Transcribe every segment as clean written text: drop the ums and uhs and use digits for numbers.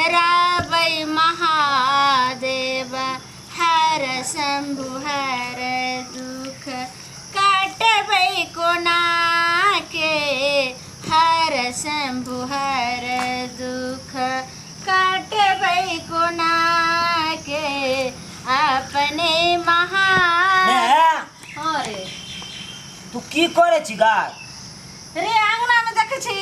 गोहराबै महादेव हर शम्भु हर दुख काटबै कोना के हर शम्भु हर दुख काटबै कोना के अपने महा ने हँ रे। तू की करे छी गाय? रे अंगना में देखै छी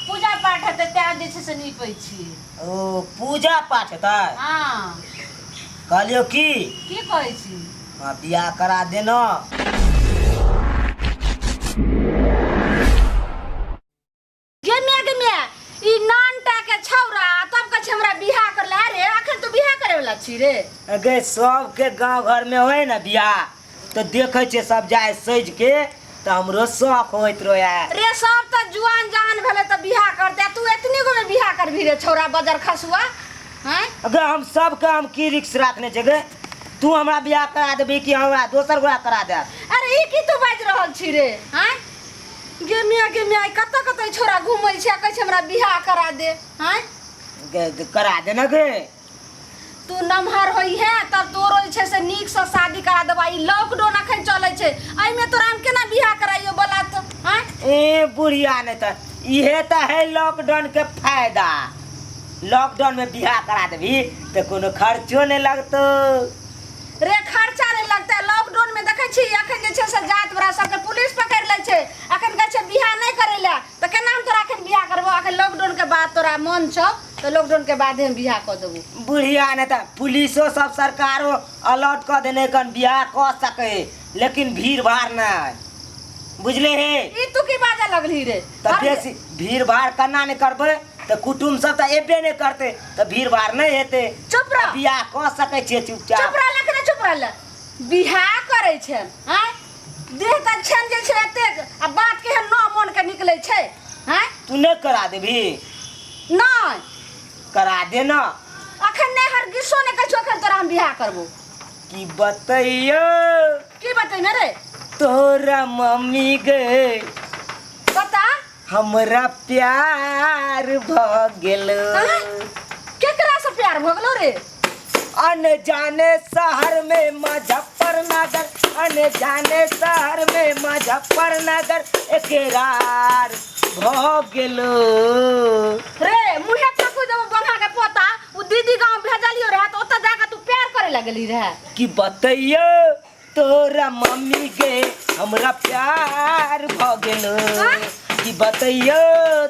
पूजा पाठ हेतै तैं जे छै से नीपै छी। ओ पूजा पाठ हेतै? हँ। कहलियौ की? की कहै छी? हाँ बियाह करा देना। गे मिया गे मिया ई नानटा के छौरा तब कहै छै हमरा बियाह कर ले। अरे अखन तू बियाह करे वाला छी रे? गे सबके गांव घर में होय ना बियाह तो देखे छियै सब जाय सज के तो हमरो शौक होइत रहे। रे सब तऽ जुआन जहान भेलै तऽ बियाह करते, तू एतनी गो में बियाह करबही रे छौरा बजर खसुआ? हैं गे हम सबके हम की रिक्स राखने छियै गे? तू हमरा बियाह करा देबही कि हमरा दोसर गोरा करा देब? अरे ई की तू बाजि रहल छी रे? हैं गे मिया गे मिया, कतऽ कतऽ ई छौड़ा घूमै छै आ कहै छै हमरा बियाह करा दे। हैं गे, गे, करा दे ना गे। तू नमहर होइ है तब तोरो जे छै से नीकसँ शादी करा देबा। ई लॉकडाउन अखन चलै छै, एहिमे तोरा हम केना बियाह कराइयो बोला तो? हैं ए बुढ़िया नहीं तो इहे तो है लॉकडाउन के फायदा। लॉकडाउन में बियाह करा देबी तो कोनो खर्चो नहीं लगतो। रे खर्चा नहीं लगतै लॉकडाउन में। देखै छी अखन जे छै से जात बड़ा सबके पुलिस पकड़ि लै छै, अखन कहै छै बियाह नहीं करै लए, तऽ केना हम तोरा अखन बियाह करबो? अखन लॉकडाउन के बाद तोरा मन छौ तऽ लॉकडाउन के बादे हम बियाह कऽ देबो। बुढ़िया नहीं तो पुलिसो सब सरकारो अलर्ट कऽ देने कन बियाह कऽ सके लेकिन भीड़ भाड़ नहीं, बुझले हे? ई तू की बाजऽ लगली रे? तऽ बेसी भीड़ भाड़ केना नहि करबै तऽ कुटुम्ब सब तऽ एबे नहि करतै तऽ भीड़ भाड़ नहि हेतै। चुप रह। बियाह कऽ सकै छियै चुपचाप। चुप रह लेकिन चुप रह ले। बियाह करै छै आँय, देह तऽ छनि जे छै एतेक आ बात केहन नौ मन के निकलै छै आँय। तू नहि करा देबही? नहि। करा दे ना। अखन नहि, हरगिजो नहि कहै छौ अखन तोरा हम बियाह करबो। की बतैयो? की बतैमे रे? तोरा मम्मी गे बता। हमरा प्यार भ गेलो। आँय? केकरा से प्यार भ गेलो रे? अनजाने शहर में मुजफ्फरनगर, अनजाने शहर में मुजफ्फरनगर एकरार भ गेलो। रे मुहे चाकू देबो बंघा के पोता, उ दीदी गांव भेजलियो रहे त ओतऽ जाके तू प्यार करे लगली रहे। की बतैयो तोरा मम्मी के हमरा प्यार भ गेलो। आँय? की बतैयो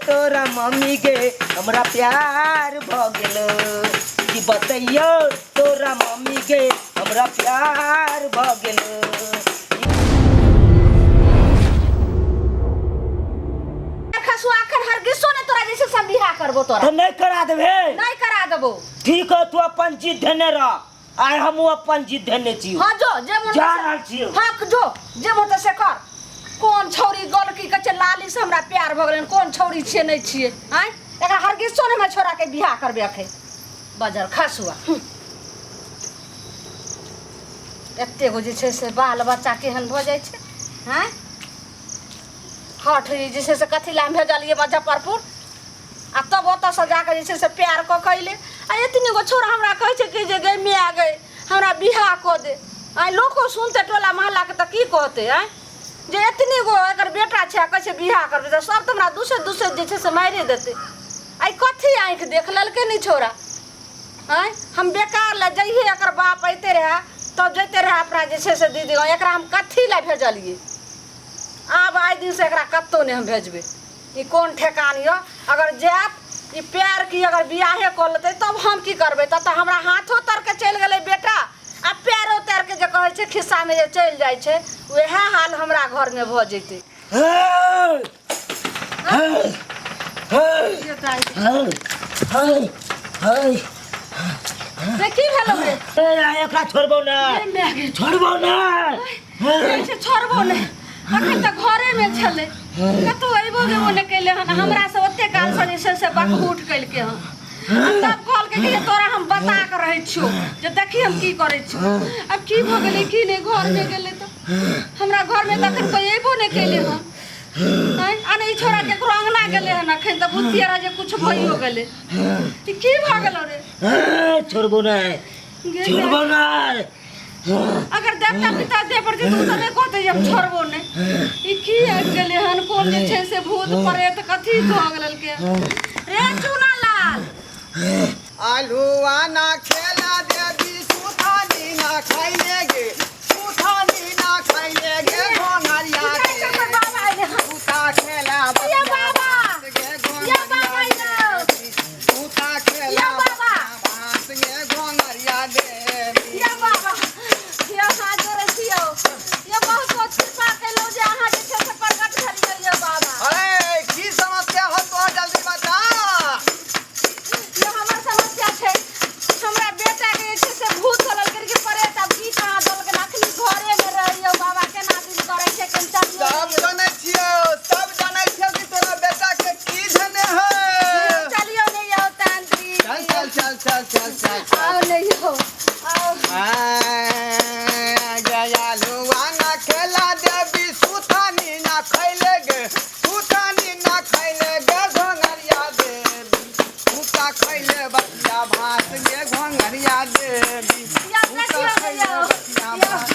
तोरा मम्मी के हमरा प्यार भ गेलो। की बतैयो तोरा मम्मी के हमरा प्यार भ गेलो। खसुआ अखन हरगिजो ने तोरा जैसे सब बियाह करबो तोरा। तो नहीं करा देबे? नहीं करा देबो। ठीक है, तू अपन जिद धेने रह, आइ हमहूँ अपन जिद धेने छी। हाँ जो जे मन जा रहल छियौ। हाँ जो जे मन से कर। कोन छौरी गलकी कहै छै लाली से हमरा प्यार भऽ गेलै, कोन छौरी छियै नहि छियै? आँय एकरा हरगिजो ने हमरा छोरा के बियाह करबे अखन। बजर खसुआ एते गो जे छै से बाल बच्चा केहन भऽ जाइ छै। आँय हठ ई जे छै से कथी लए हम भेजलियै मुजफ्फरपुर आ तब ओतऽसँ जाकऽ जे छै से प्यार कऽ कऽ अयलै। आ एतनी गो छोरा हमरा कहै छै कि जे गे माय गे हमरा बियाह कऽ दे। आँय लोको सुनतै टोला मोहल्लाके तऽ की कहतै? आँय जे एतनी गो एकर बेटा छै आ कहै छै बियाह करबै तऽ सब तऽ हमरा दूसैत दूसैत जे छै से मारिए देतै। आइ कथी आँखि देख लेलकै नहि छौड़ा? आँय हम बेकार लए जइहे एकर बाप अइते रहए तब जइते रहए अपना जे छै से दीदी गाँव, एकरा हम कथी लए भेजलियै? आब आइ दिनसँ एकरा कतहु नहि हम भेजबै। ई कोन ठेकान यऽ, अगर जायत ई प्यार की अगर बियाहे कऽ लेतै तब हम की करबै? तब तऽ हमरा हाथो तरके चलि गेलै बेटा आ पैरो तरके जे कहै छै खिस्सामे जे चलि जाइ छै वएह हाल हमरा घरमे भऽ जेतै। से की भेलौ रे? एकरा छोड़बौ ना, छोड़बौ ना, छोड़बो नहि। अखन तऽ घरेमे छलै, कतहु अयबो गेबो नहि केलै हन, हमरा से ओते कालसँ जे छै से बकबूट केलकै हन। तब कहलकै कि जे तोरा हम बता कऽ रहै छियौ जे देखी हम की करै छियौ। आब की भऽ गेलै की नहि घरमे गेलै तऽ हमरा घरमे तऽ अखन कोइ अयबो नहि केलै हन। आँय आ नहि ई छोड़ा केकरो अङ्गना गेलै हन अखन तऽ बुझतियै रहै जे कुछ भइयो गेलै। ई की भऽ गेलौ रे? छोड़बो नहि, गे छोड़बो नहि। अगर देवता पिता देह पर जेतौ तऽ नहि कहतै जे हम छोड़बो नहि। ई की आबि गेलै हन? कोन जे छै से भूत प्रेत कथी भऽ गेलकै रे चूना लाल? आलुआ ना खेला देवी सुथानी ना खाइले गे, सुथानी ना खाइले गे घोंघरिया की कहै छौ गे। बाबा अइले हन? सुता खेला ये बाबा! गे ये बाबा यौ! सुता खेला ये बाबा! भात गे घोंघरिया देवी। ये बाबा, ये हाथ जोड़ै छियौ, ये बहुत बहुत कृपा केलहुँ जे अहाँ जे छै से प्रकट भेलियै ये बाबा। अरे की समस्या हो तोहर, जल्दी बता। ये हमर समस्या छै, हमरा बेटा के जे छै से भूत चलल करके परे तब की कहाँ दलकै, अखनी घरे में रहैयौ बाबा, केना दिन करै छै कनि चलियौ। सब जानै छियौ, सब जानै छियौ कि तोरा बेटा के की धेने है। चलियौ ने यौ तांत्रिक। चल चल चल चल चल चल। आओ ने यौ, आओ। गयालुआ ना खेला देवी सुथानी ना खैले गे, सुथानी ना खैले गे घोंघरिया देवी। सुता खैले बतिया भात गे घोंघरिया देवी। या सुता देखियौ ने खैले यौ। बतिया यौ। भात।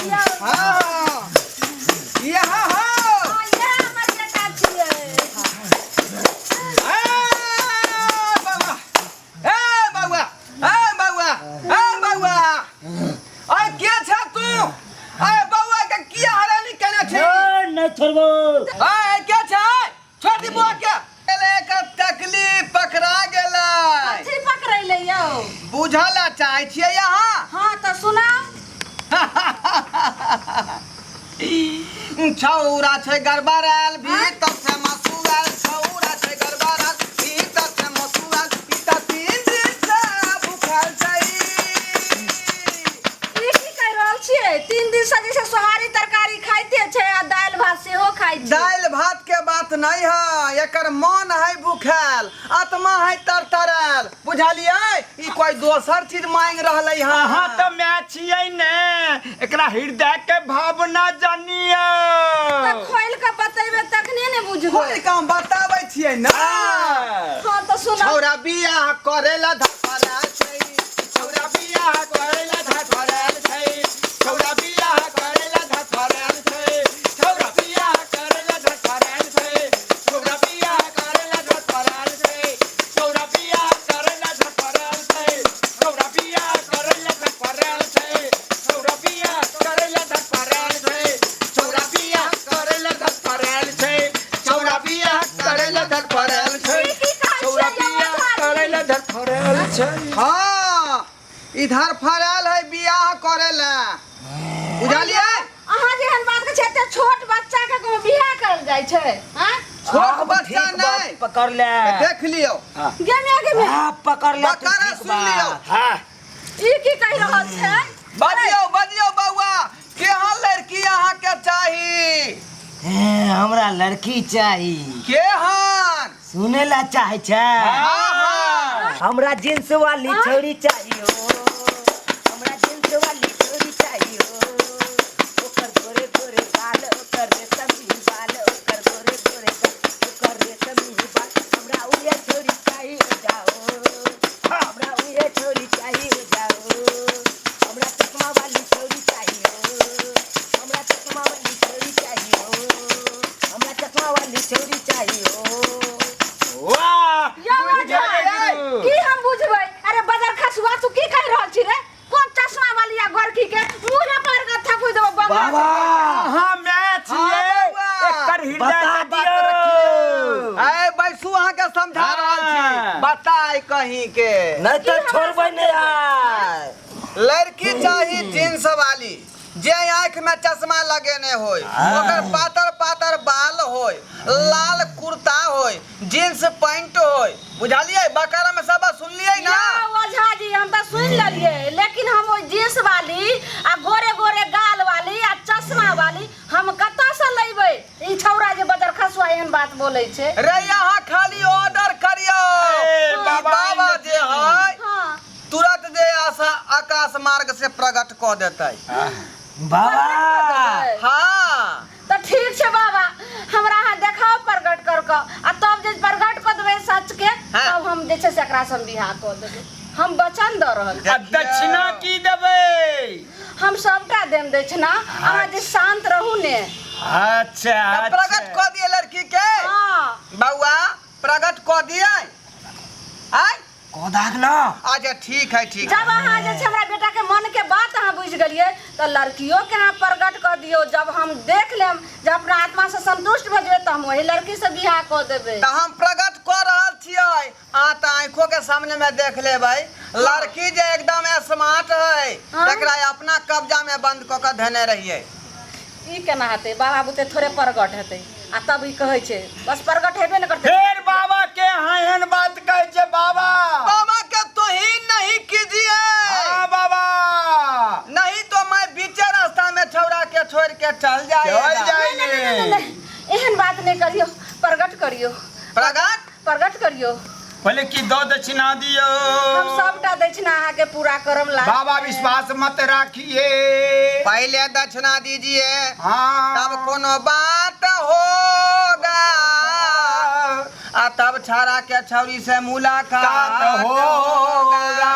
यौ। हाँ यहाँ हो। हाँ, इएह हमर बेटा छियै। ए बौआ, ए बौआ, ए बौआ, ए बौआ, अरे के छ तू? अरे बौआ के किया हरानी केने छी? नहि छोड़बो। ए के छ? छोड़ दी बौआ के। एकर तकलीफ पकड़ा गेलै। कथी पकड़ैले यौ? बुझल चाहै छियै अहाँ? हाँ तऽ सुनाउ। छौरा छै गड़बड़ायल भीतर से मसुआल, छौरा छै गड़बड़ायल भीतर से मसुआल, ई तऽ 3 दिन से भूखल छै। ई की कहि रहल छियै? 3 दिन से जे छै सोहारी तरकारी खाइते छै आ दालि भात सेहो खाइ छै। दालि भात के बात नहीं है, एकर मन है भूखायल, आत्मा है तरतरायल, बुझलियै? ई कोई दोसर चीज मांग रहलै हँ। अहाँ तऽ माय छियै ने, एकरा हृदय के भावना जानियौ। तऽ खोलि कऽ बतेबै तखने ने बुझबै। खोलि कऽ हम बताबै छियै ने। हाँ तऽ सुनाउ। छौरा बियाह करेला धफरायल छै, छौरा बियाह करेला धफरायल छै, छौरा बियाह करेला धफरायल छै, छौरा बियाह करेला धफरायल छै, छौरा बियाह करेला धफरायल छै, छौरा बियाह करेला धफरायल छै, छौरा बियाह करेला धफरायल छै, छौरा बियाह करेला धफरायल छै, छौरा बियाह करेला धफरायल छै, छौरा बियाह करेला धफरायल छै, ई की कहै छौरा छियै यौ बियाह ओझा जी? करेला धफरायल छै। हाँ इधर फरायल है बियाह करेला, बुझलियै? अहाँ जेहन बात कहै छियै, एते छोट बच्चा के कोनो बियाह करल जाइ छै? हाँ छोट आब बच्चा ठीक बात नहीं। पकड़ ले, देख लियौ। गे मे, गे मे। हाँ, पकड़ ले तू। बकरा ठीक सुन लियौ। बात। हाँ ई की कहि रहल छै? बजियौ बजियौ बौआ, केहन लड़की अहाँके चाही? हे, हमरा लड़की चाही। केहन? सुने ला चाहे छै? हाँ हाँ। हमरा जींस वाली छौरी चाहिए हो, हमरा जींस वाली छौरी चाहिए हो, ओकर गोरे गोरे बाल, ओकर रेशमी बाल, ओकर गोरे गोरे बाल, ओकर रेशमी बाल, हमरा उहे छौरी चाहिए हो जाओ, हमरा उहे छौरी चाहिए हो जाओ, हमरा चश्मा वाली छौरी चाहिए हो, हमरा चश्मा वाली छौरी चाहिए हो, हमरा चश्मा वाली छौरी चाहिए हो। वाह यौ बुझि ओझा, गेलियै गुरु। की हम बुझबै? अरे बजर खसुआ, तू की कहि रहल छी रे? कोन चश्मा वाली आ गोरकी के मुँहे पर के थकुइ देबो बंगला। बाबा अहाँ माय छियै, हाँ, बौआ। एकर हृदय बता के दियौ। दियौ। ए बैसू, अहाँके समझा रहल छी। हाँ। बताय कहीं के नहीं तो छोड़बै नहीं यार। लड़की चाही जींस वाली, जे आँख में चश्मा लगेने होय, ओकर पातर पातर बाल होय, लाल कुर्ता होय, जींस पैंट होय, बुझलियै? बकरा में सब सुनलियै ना? यौ ओझा जी, हम तऽ सुनि लेलियै, लेकिन हम ओहि जींस वाली आ गोरे गोरे गाल वाली आ चश्मा वाली हम कतऽ से लेबै? ई छौड़ा जे बजर खसुआ एहन बात बोलै छै। रे अहाँ खाली ऑर्डर करियौ, ए, ई बाबा बाबा जे है हाँ तुरंत जे आशा आकाश मार्ग से प्रकट कऽ देतै। बाबा हाँ तऽ ठीक छै बाबा, हमरा अहाँ देखाउ प्रकट कर कऽ। ओकरासँ हम बियाह कऽ देबै। हम वचन दऽ रहल छी। आ दक्षिणा की देबै? हम सबटा देम दक्षिणा, अहाँ जे शांत रहू ने। अच्छा। तऽ प्रगट अच्छा कऽ दिए लड़की के। हँ। बौआ, प्रगट कऽ दिए आय। कऽ दाग ना। अच्छा, ठीक है, ठीक है। जब अहाँ जे छै हमरा बेटा के मन के बात अहाँ बुझि गेलियै तऽ लड़कियो के अहाँ प्रगट कऽ दियौ। जब हम देख लेम, जब अपना आत्मा से संतुष्ट भऽ जेबै, तऽ हम ओही लड़की से बियाह कऽ देबै। तऽ हम प्रगट कऽ रहल छियै, अहाँ तऽ आँखो के सामने में देख लेबै। लड़की जे एकदम स्मार्ट है। हाँ। तकरा अपना कब्जा में बंद कऽ के धेने रहियै। ई केना हेतै? बाबा बुते थोड़े प्रगट हेतै? आ तब ई कहै छै बस प्रगट हेबे ने करतै। फेर बाबा के अहाँ एहन बात कहै छै बाबा? बाबा के तोहीन नहीं कीजिए। हाँ बाबा। नहीं तो मैं बीचे रास्ता में छौड़ा के छोड़ के चल जाएगा। चल जाए। नहीं, नहीं, नहीं, नहीं, नहीं, एहन बात नहीं करियो, प्रगट करियो। प्रगट। प्रगट करियो। पहले की दो दक्षिणा दियो। हम सबटा दक्षिणा अहाँके पूरा करम ला। बाबा, विश्वास मत राखिए। पहले दक्षिणा दीजिए। हाँ। तब कोनो बात होगा आ तब छाड़ा के छौरी से मुलाकात होगा।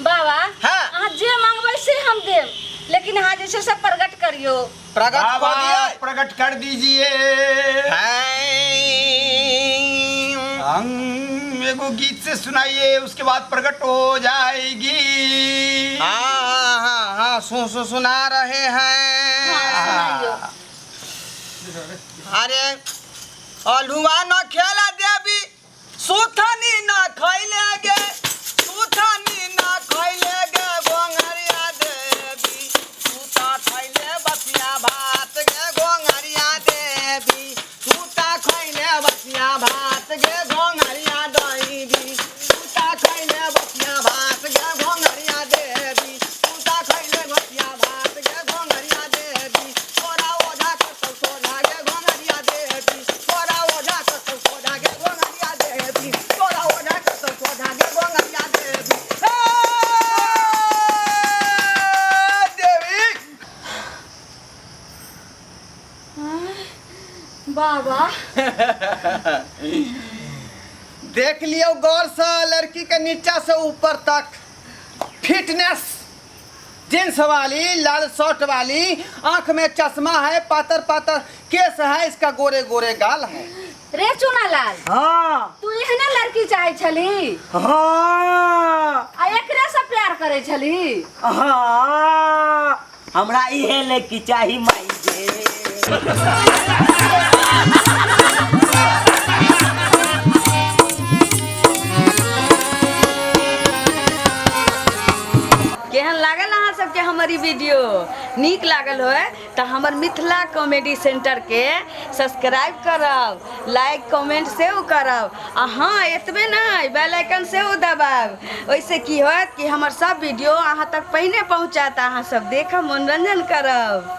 बाबा। हाँ। अहाँ जे मांगबै से हम देब, लेकिन अहाँ जे छै से प्रगट करियो। प्रगट कऽ बाबा दिए। प्रगट कर दीजिए। हम एगो गीत से सुनाइए, उसके बाद प्रकट हो जाएगी। हाँ हाँ हाँ हाँ, सु सु सुना रहे हैं। हाँ, सुनाइयो। अरे अलुआ न खेला देवी, सुथनी न खैले गे, सुथनी न खैले गे गोंगरिया देवी, सुता खैले बसिया भात गे गोंगरिया देवी, सुता खैले बसिया भात गे गोंगरिया देवी, सुता खैले बसिया भात गे गोंगरिया देवी, सुता खैले बसिया भात गे गोंगरिया देवी, तोरा ओझा करतौ सोझा गे गोंगरिया देवी, तोरा ओझा करतौ सोझा गे गोंगरिया देवी, तोरा ओझा करतौ सोझा गे गोंगरिया देवी। हे देवी। बाबा। देख लियौ गौर से लड़की के नीचा से ऊपर तक फिटनेस, जींस वाली, लाल शर्ट वाली, आंख में चश्मा है, पातर पातर केस है, इसका गोरे गोरे गाल है। रे चुनालाल। हाँ। तू एहने लड़की चाहे छली? हाँ। आ एकरे से प्यार करे छली? हाँ, हमरा इहे लड़की चाही माई गे। केहन लागल अहाँ सबके हमर ई वीडियो? नीक लागल होय तऽ हमर मिथिला कॉमेडी सेंटरके सब्सक्राइब करब, लाइक कमेंट सेहो करब आ हँ, एतबे नहि, बेल आइकन सेहो दबायब। ओहिसँ की होयत कि हमर सब वीडियो अहाँ तक पहिने पहुँचत, अहाँ सब देखब, मनोरंजन करब।